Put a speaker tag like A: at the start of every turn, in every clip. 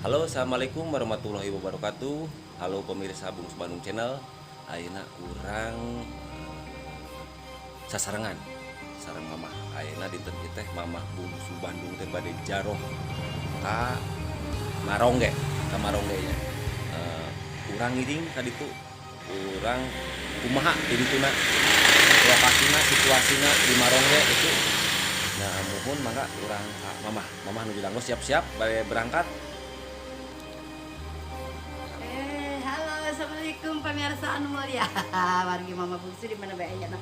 A: Halo, assalamualaikum warahmatullahi wabarakatuh. Halo pemirsa Bungsu Bandung Channel. Ayeuna urang sasarengan sareng Mamah. Ayeuna dinten ieu teh Mamah Bungsu Bandung teh bade jaroh ka Marongge, ka Marongge nya. Urang ngiring ka ditu. Urang kumaha di dituna lokasina, situasina di Marongge itu. Nah, muhun mangga urang ka Mamah. Mamah nu bilang siap-siap bade berangkat.
B: Halo, assalamualaikum pemirsa anu mulia. Wargi Mama Bungsu di mana bae ayana.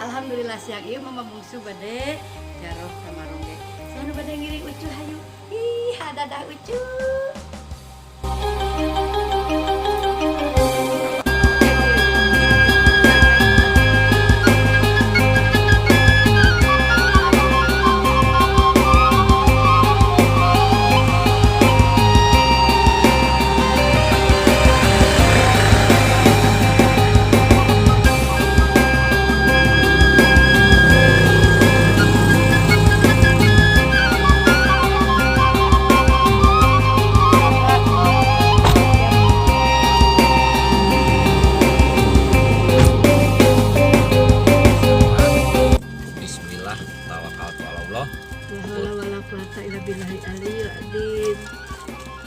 B: Alhamdulillah siang ieu Mama Bungsu bade jaroh ka Marongge. Saha nu bade ngiring Ucu hayu. Ih, dadah Ucu.
A: Bismillah, tawakkaltu ala Allah.
B: La haula wala quwata illa billahi aliyil azim.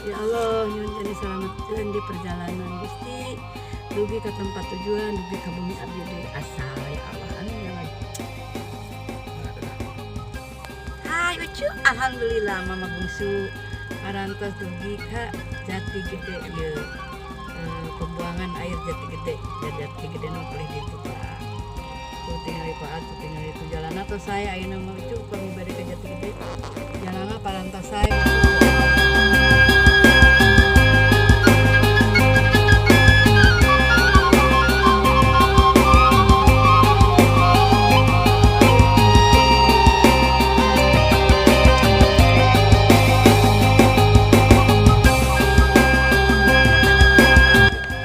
B: Ya Allah, nyuhun jadi selamatkeun di perjalanan Gusti. Dugi ke tempat tujuan, dugi ke bumi abdi deui asal ya Allah. Amin ya Allah. Hai Ucu, alhamdulillah Mama Bungsu parantos dugi ka Jati Gede ieu. Pembuangan air Jati Gede, dan Jati Gede nu palih ditu Pak. Tuh tinggal Pak, tuh tinggal itu jalan atau saya ayeuna mah Ucu pami bade ka Jati Gede. Jalanna parantos saya.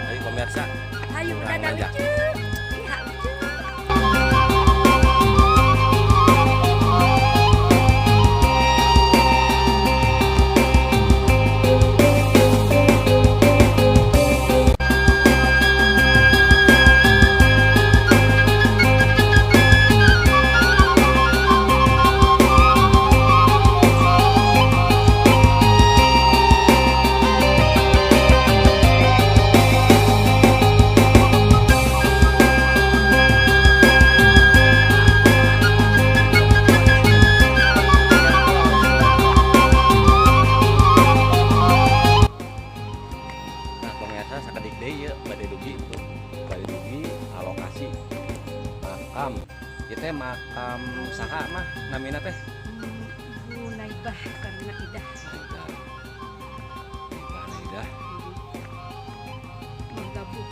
A: Ayo pemirsa,
B: Ayo
A: urang
B: dadah
A: aja.
B: Ucu. Iya Ucu.
A: Nah, pemirsa sakedik deui ieu bade dugi tuh. Bade dugi alokasi makam. Ieu teh makam saha mah namina teh?
B: Bu Naibah karena Idah.
A: Naidah. Naibah Naidah.
B: Menggabung.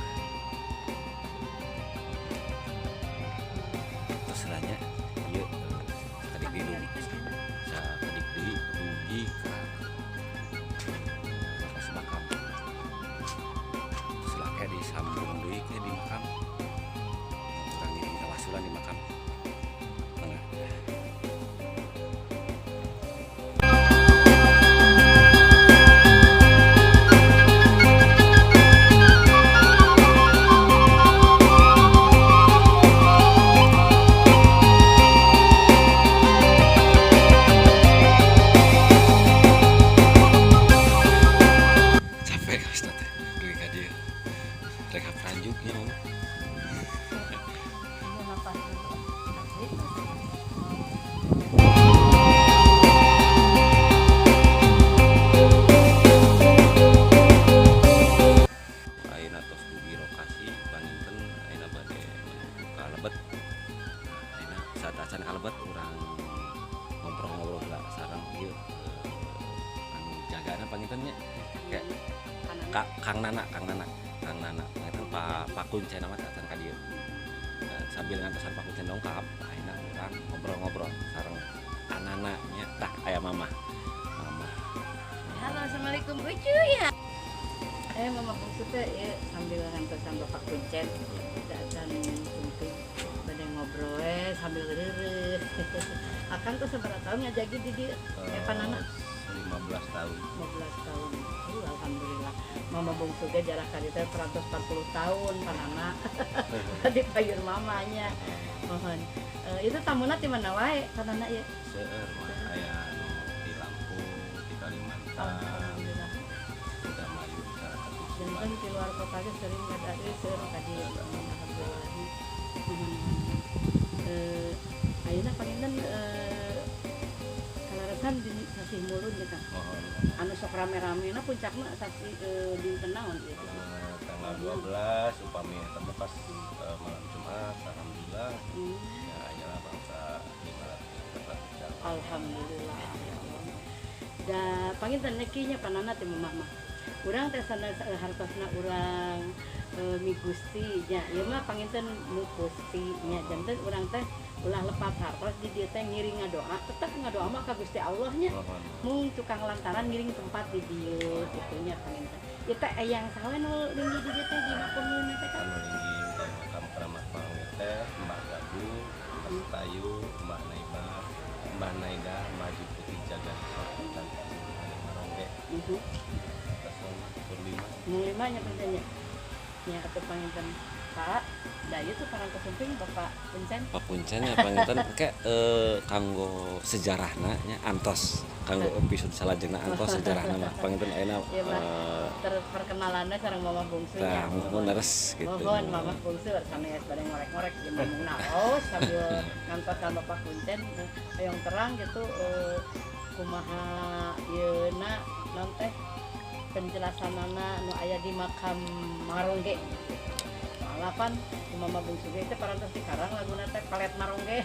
A: Terus nanya ieu sakedik deui dugi. Sakedik deui dugi ka lokasi makam. Terus lah kayak disambung deui ke di makam. Urang ngiring tawasulan di makam. Mangga. Capek kaos teh dugi ka dieu. Rek ranjuknya mama.
B: Ini napas dulu.
A: Ayeuna tos dugi lokasi panginten ayeuna bade menuju ka lebet. Nah, ayeuna saacan ka lebet urang ngobrol-ngobrol heula sareng ieu anu jagana panginten nya. Kayak Kak Kang Nana, Kang Nana, Kang Nana. Panginten Pak Pak Kuncen mah acan ka dieu. Sambil ngantosan Pak Kuncen dongkap, ayeuna urang ngobrol-ngobrol sareng anana nya tah aya Mamah. Mamah.
B: Halo, assalamualaikum Ucu ya. Mama Bungsu teh ya sambil ngantosan Bapak Kuncen. Acan sumping bade ngobrol we sambil reureuh. Akang tuh sabaraha tahun ngajagi di dieu? Panana.
A: 15 tahun.
B: 15 tahun. Alhamdulillah. Mama bungsu ge jarak ka dieu teh 140 tahun panana. Di payur mamanya. Mohon. Itu tamuna ti mana wae panana ieu?
A: Seueur mah aya anu di Lampung, di Kalimantan,
B: Alhamdulillah.
A: Indramayu, masyarakat
B: Dan kan di luar kota ge sering ada seueur ka dieu. Alhamdulillah. Mohon. Ayeuna panginten kaleresan di sasih Mulud nya Kang.
A: Mohon.
B: Anu sok rame-ramena puncakna sasih dinten naon ieu?
A: Tanggal 12 upami eta mah pas malam Jumat, alhamdulillah. Ya aya bangsa 500 400 jalma.
B: Alhamdulillah ya Allah. Da panginten neki nya panana teh mamah mah. Urang teh sanes hartosna urang mi Gusti nya. Ieu mah panginten mu Gusti nya, janten urang teh ulah lepat hartos di dieu teh ngiring ngadoa, tetep ngadoa mah ka Gusti Allah nya. Mung tukang lantaran ngiring tempat di dieu kitu nya panginten. Ieu teh eyang saha nu linggih di dieu teh di makom nu teh kan?
A: Anu linggih di makam keramat Marongge teh Mbah Gabu, Mbah Tayu, Mbah Naiba, Mbah Naida, Mbah Haji Putih Jaga dan Marongge. Terus lima.
B: Mung lima nya panginten nya. Nya atuh panginten Pak, da ieu tuh parantos sumping Bapak Kuncen.
A: Pak Kuncen ya panginten engke kanggo sejarahna nya antos, kanggo episode salajengna antos sejarahna mah panginten ayeuna.
B: Iya, Pak. Terperkenalanna sareng Mama Bungsu nya.
A: Tah, muhun leres gitu.
B: Mohon Mama Bungsu sanes bade ngorek-ngorek jeung mung naos sambil ngantosan Bapak Kuncen hoyong terang gitu kumaha ieuna naon teh penjelasanana nu aya di makam Marongge. Soalna pan Mama Bungsu ge teh parantos dikarang laguna teh Palet Marongge.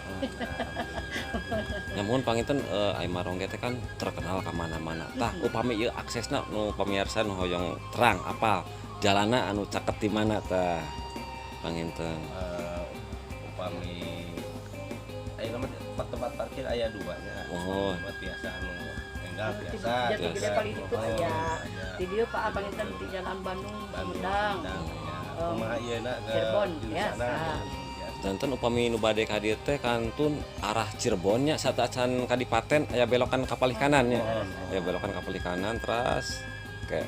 A: Namun panginten ai Marongge teh kan terkenal ka mana-mana. Tah upami ieu aksesna nu pamirsa nu hoyong terang apal jalanna anu caket di mana tah panginten. Upami aya mah tempat parkir aya dua nya.
B: Oh.
A: Tempat biasa anu enggal biasa.
B: Jati Gede paling itu aya. Di dieu Pak panginten di Jalan Bandung Sumedang.
A: Kumaha ieu na ke
B: Cirebon biasa.
A: Janten upami nu bade ka dieu teh kantun arah Cirebon nya sateuacan Kadipaten aya belokan ka palih kanan nya. Aya belokan ka palih kanan teras ke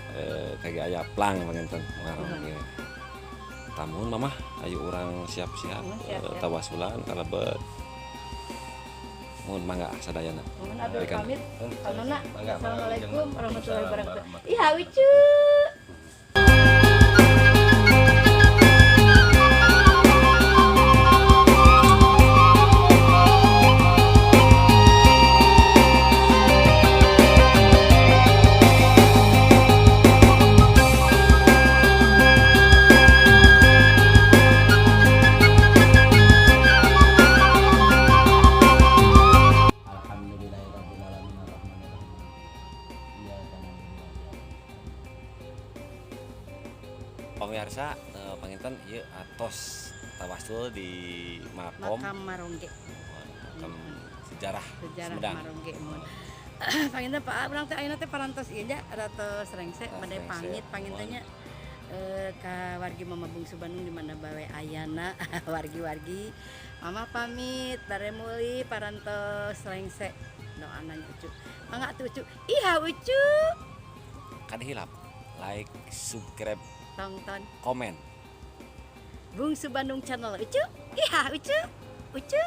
A: kage aya plang panginten Marongge. Tamun mamah ayo urang siap-siap tawasulan kalebet. Mohon mangga sadayana.
B: Mohon abdi pamit. Panona. Assalamualaikum warahmatullahi wabarakatuh. Iya lucu.
A: Pemirsa panginten ieu atos tawasul di makom
B: Makam Marongge.
A: Makam sejarah
B: Sumedang. Marongge mun. Panginten Pak urang teh ayeuna teh parantos ieu nya ratos rengse bade pamit panginten nya ka wargi Mama Bungsu Bandung di mana bae ayana wargi-wargi. Mama pamit bare muli parantos rengse doana Ucu. Mangga atuh Ucu. Iha Ucu.
A: Kadihilap like, subscribe,
B: tonton,
A: komen.
B: Bungsu Bandung Channel. Ucu, iha Ucu, Ucu.